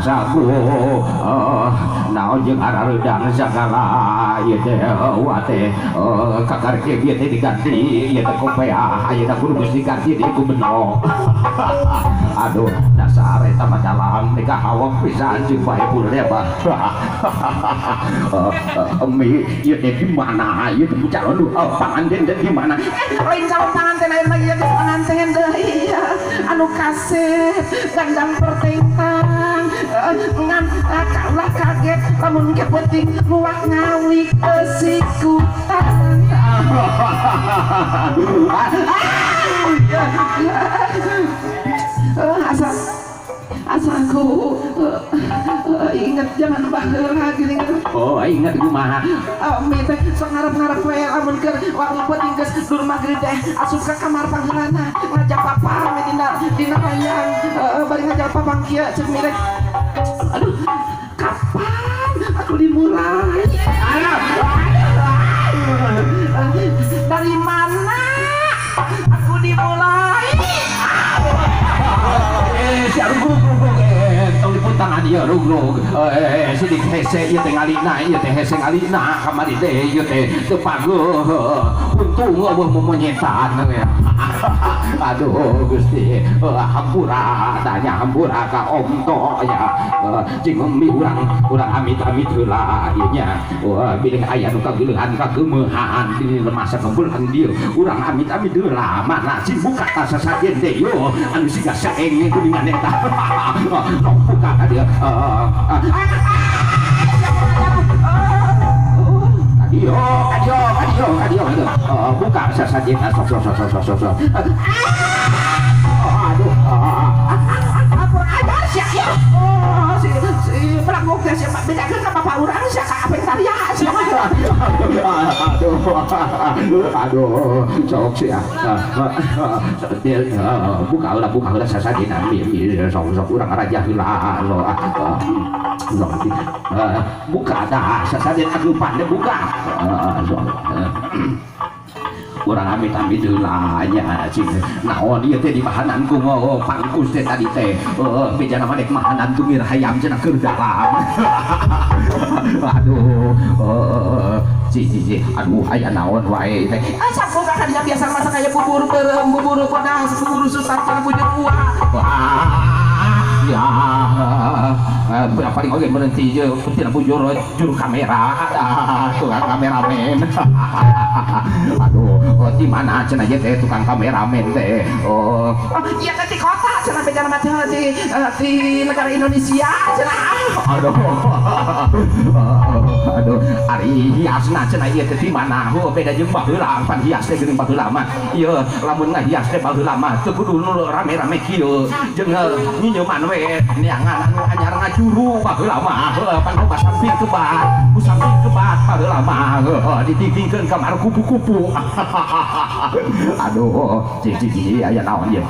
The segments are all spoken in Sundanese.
Asaku naon jeung arareudang sagala ieu teh wa teh kakarek ieu teh diganti ieu teh kopeah ayeuna kudu geus diganti deui ku beno. Aduh, dasar eta mah dalam teh kahawang pisan jeung bae purna mah. Mi ieu teh di mana ieu teh calon panganten teh di mana? Lain calon panganten, ayeuna mah ieu geus panganten deui ya. Anu kasep gandang pertentang ngan kaulah kaget lamun ke penting nguak ngawik sikutan. Asa asa aku inget zaman baheula geuning. Oh, inget kumaha? Mi teh sok ngarep-ngarep we lamun keur waktu penting geus dur magrib teh asup ka kamar pangheulana ngajak papa mi dina ranjang, bari ngajak papa kieu ceuk mi teh, aduh, kapan aku dimulai, dari mana aku dimulai? Eh, si rugrug tong dipuntangan ieu rugrug. Eh, sidik hese ieu teh ngalina, ieu teh hese ngalina kamari teh ieu teh teu paguh. Untung eueuh momonyetan we. Aduh Gusti, hampura tanya hampura ka Om to ya. Jeung mi urang urang amit-amit heula ieu nya. Bilih aya nu kageuleuhan kageumeuhan di lemah sakembulan dieu. Urang amit-amit heula mana sing buka ka sasajen teh yo anu siga saeng kuningan eta. Tong buka ka dieu. Kadieu, kadieu, kadieu, kadieu, kadieu. Buka sasajen sok sok sok sok sok sok. Aduh. Apa ajar sia ya? Oh, si si melanggung teh sia bedakeun ka bapak urang sia ka apeng taria sia. Aduh, aduh, sok sih ya. Buka lah, buka lah sasajen mi mi sok sok urang raja heula lo. Buka dah sasajen agupan buka. Sok. Urang amit-amit heula nya cing naon ieu teh dimahanan ku pangkus teh tadi teh bejana mah dek mahanan tungir hayam cenah keur dalam. Aduh, ci ci ci, aduh, aya naon wae teh? Ah, sabuka kan biasa masak kayak bubur beureum, bubur pedas, bubur susah cenah bujur uang. Wah, ya, paling oge berhenti je tina bujur juru kamera, tukang kameramen. Aduh, oh, di mana cenah ieu teh tukang kameramen teh? Oh, oh iya kan di kota cenah bejana mah di negara Indonesia cenah. Aduh, aduh, ari hiasna cenah ieu teh di mana? Oh, beda jeung baheula, pan hias teh geuning baheula mah. Ieu lamun ngahias teh baheula mah teu kudu nu rame-rame kieu. Jeung nyinyeuman we neangan anu anyar ngajuru baheula mah. Heuh, pan loba samping kebat, ku samping kebat baheula mah heuh ditingtingkeun kamar kupu-kupu. Aduh, cik cik cik, aya naon ieu?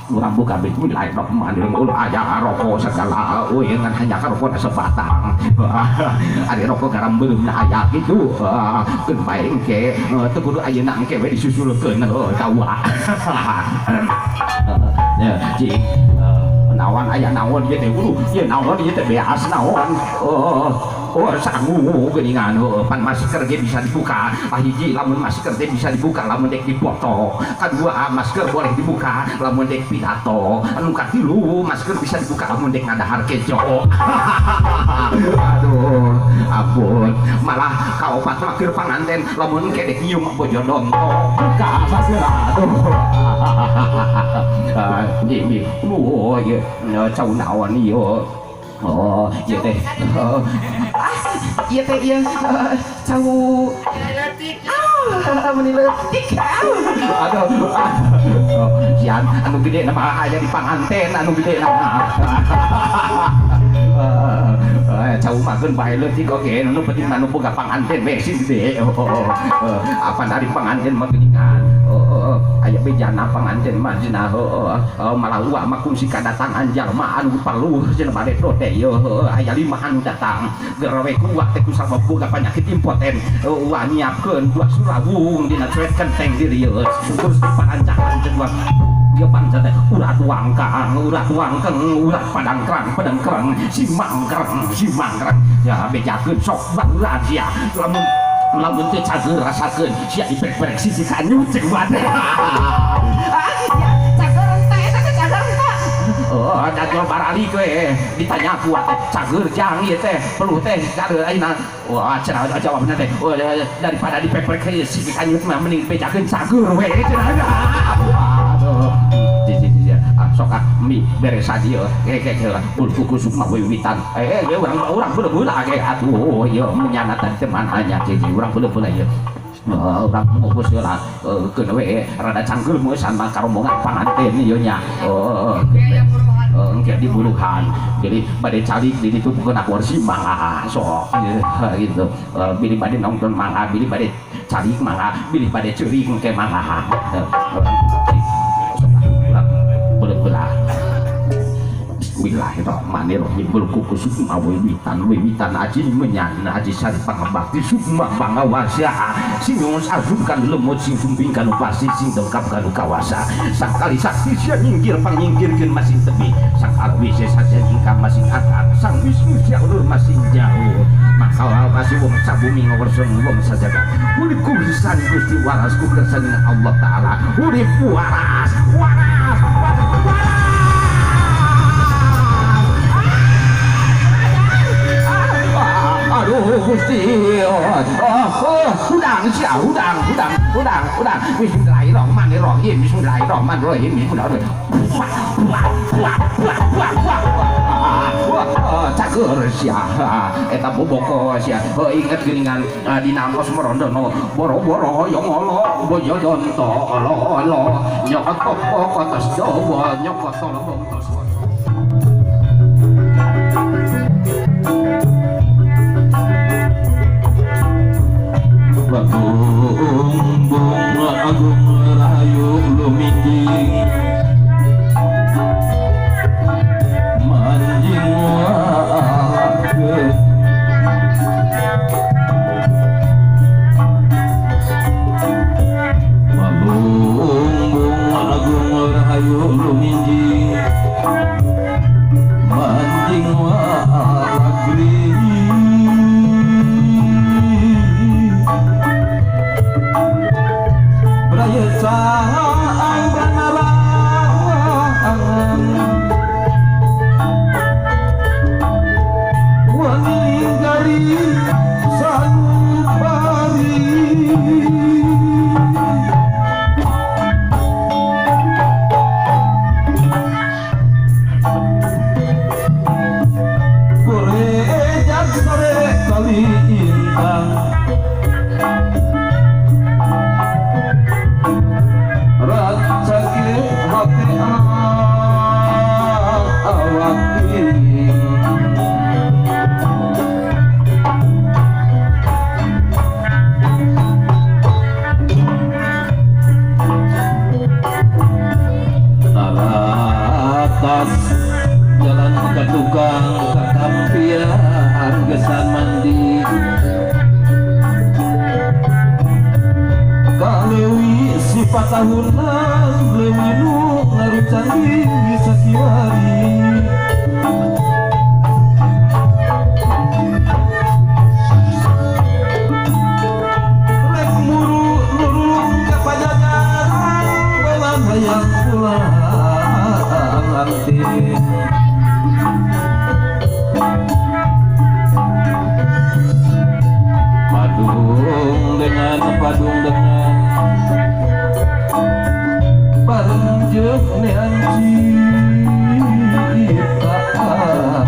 Urang buka bismillahirrahmanirrahim, ulah aya rokok segala euy ngan hanya ka rokok sebatang. Ari rokok garam beureum aya kitu keun bae engke teu kudu ayeuna engke we disusulkeun heuh ka uwa. Ya, cik naon aya naon ieu teh? Kudu ieu naon ieu teh beas naon? Oh, oh, sangu geuningan. Heuh, pan masker ge bisa dibuka. Hiji, lamun masker teh bisa dibuka lamun dek dipoto. Kadua, masker boleh dibuka lamun dek pidato. Anu katilu, masker bisa dibuka lamun dek ngadahar kejo. Aduh, ampun. Malah kaopat mah keur panganten lamun engke dek nyium bojo donto buka masker. Aduh, ini oh ieu cau naon ieu? Oh, ieu teh. Ah, ieu teh ieu cau ah meuni leutik. Aduh. Oh, sian anu gede nama aya di panganten anu gede nama. Cau mah keun bae leutik oge, nu penting mah nu boga panganten we sing gede. Oh, apa dari panganten mah geuningan. Oh, aya bejana panganten mah cenah heuh. Malah uak mah kungsi kadatangan jalma anu perlu cenah bade teh ieu aya lima anu datang. Gerewe ku uak teh kusabab boga penyakit impoten. Uak nyiapkeun dua surawung dina cuet kenteng di dieu. Terus diparancakan dua Ieu bangsa teh urat wangkang, urat wangkeng, urat padangkrang, padangkrang, si mangkrang, si mangkrang. Ya bejakeun sok baruran sia. Lamun lamun teu cager rasakeun sia diprek-prek sisi kanyut cek bae. Ah, ya, cager teh eta teh cager teh. Oh, dajol barali we ditanya kuat teh cager jang ieu teh peluh teh cager ayeuna. Wah, cenah jawabna teh. Oh, daripada dipeprek sisi kanyut mah mending bejakeun cager we cenah. Aduh. Ji ji ji. Ah, sok ah mi beres aja ieu. Ke ke ke bulu sukma wiwitan. Eh, urang urang beuleuh ge atuh ieu menyanatan teh mananya ji ji urang beuleuh ieu. Urang ngubus heula keun we rada cangkeul meusan mah karombongan panganten ieu nya. Oh, engke diburuhan. Jadi bade calik di ditu pukul kursi mangga sok gitu. Bilih bade nonton mangga, bilih bade calik mangga, bilih bade ceurik engke mangga. Urang beuleuh. Bismillahirrahmanirrahim. Bulu sukma wiwitan wiwitan aji menyan aji sari pangabakti sukma pangawasa sing asumkan lemut sing sumping kanu pasti sing lengkap kanu kawasa sakali sakti sia nyingkir panyingkirkeun masing tebi sang alwi saja ingkang masing akar sang wisnu sia ulur masing jauh maka masih wong sabumi ngawersen wong sajaga urip kulisan Gusti waras ku kersaning Allah Taala urip waras waras waras. Aduh Gusti, oh, hudang sia, hudang, hudang, hudang, hudang. Bismillahirrahmanirrahim, bismillahirrahmanirrahim, bismillahirrahmanirrahim. Wah, wah, wah, wah, wah, wah, wah, cager sia, eta boboko sia. Inget geuningan dina Asmarandono, boro-boro hoyong olo, boyodonto olo-olo, nyokot pokok tos dawa, nyokot tolong tos. Bagung bunga agung rahayu luminjing manjing waake Bagung bunga agung rahayu luminjing manjing waake Padung dengan bareng jeung nean ciptaan.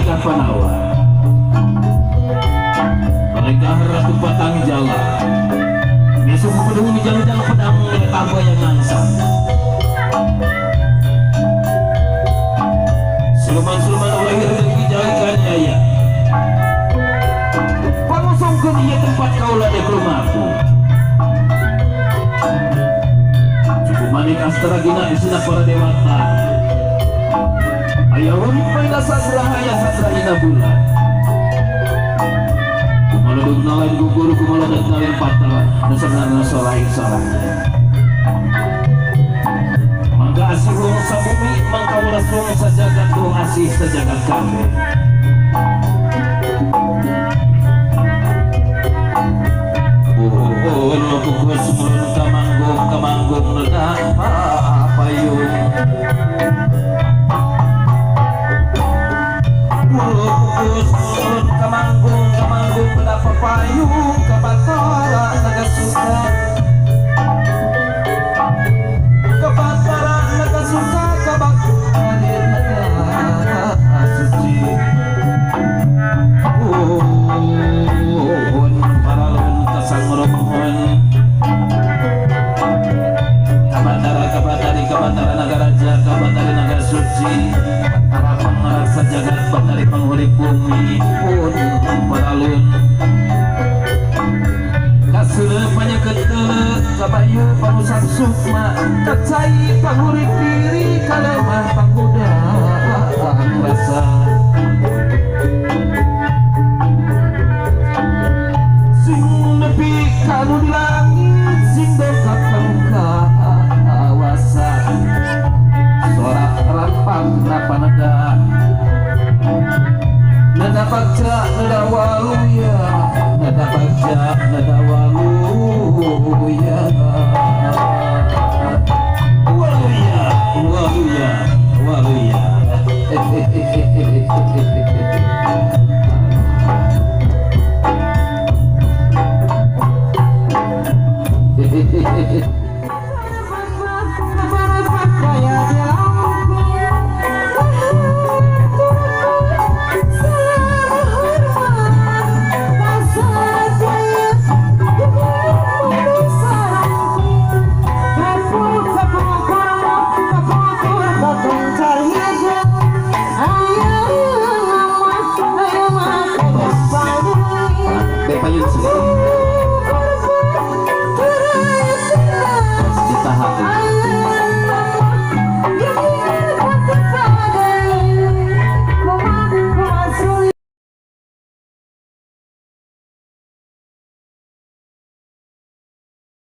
Malaikat Panawar, Malaikat Ratu Batang Jala. Besok pedung jang-jang pedang yang mangsa. Siluman-siluman lahir dari jalikan yaya. Pangosongkeun ieu tempat kaula dek rumahku. Cukup manik astragina isina para dewata. Aya urip pada sagraha aya sagrahina bulan. Kumaladug nalain gugur, kumaladug nalain patah, nu sabenarna solaing sorang. Mangga asih wong sabumi, mangka welas wong sajagat wong asih sajagat kabeh. Buhun kukus mun kamanggung kamanggung ledah payung. Kukus mun kamanggung kamanggung ledah payung kabatara naga suka. Kabatara naga suka kabatara naga suci. Buhun paralun kasangrohon. Kabatara kabatari kabatara naga raja kabatari naga suci. Batara pangaraksa jagat batari panghurip bumi pun paralun. Kaseuleuh panyeketeuleuk kabayu pangusap sukma kacai panghurip diri kalemah panghudang rasa. Sing nepi kanu di langit sing dongkap ka kawasa. Sorak rampang napa neda neda bagja neda waluya neda bagja neda waluya waluya waluya waluya. Hehehe.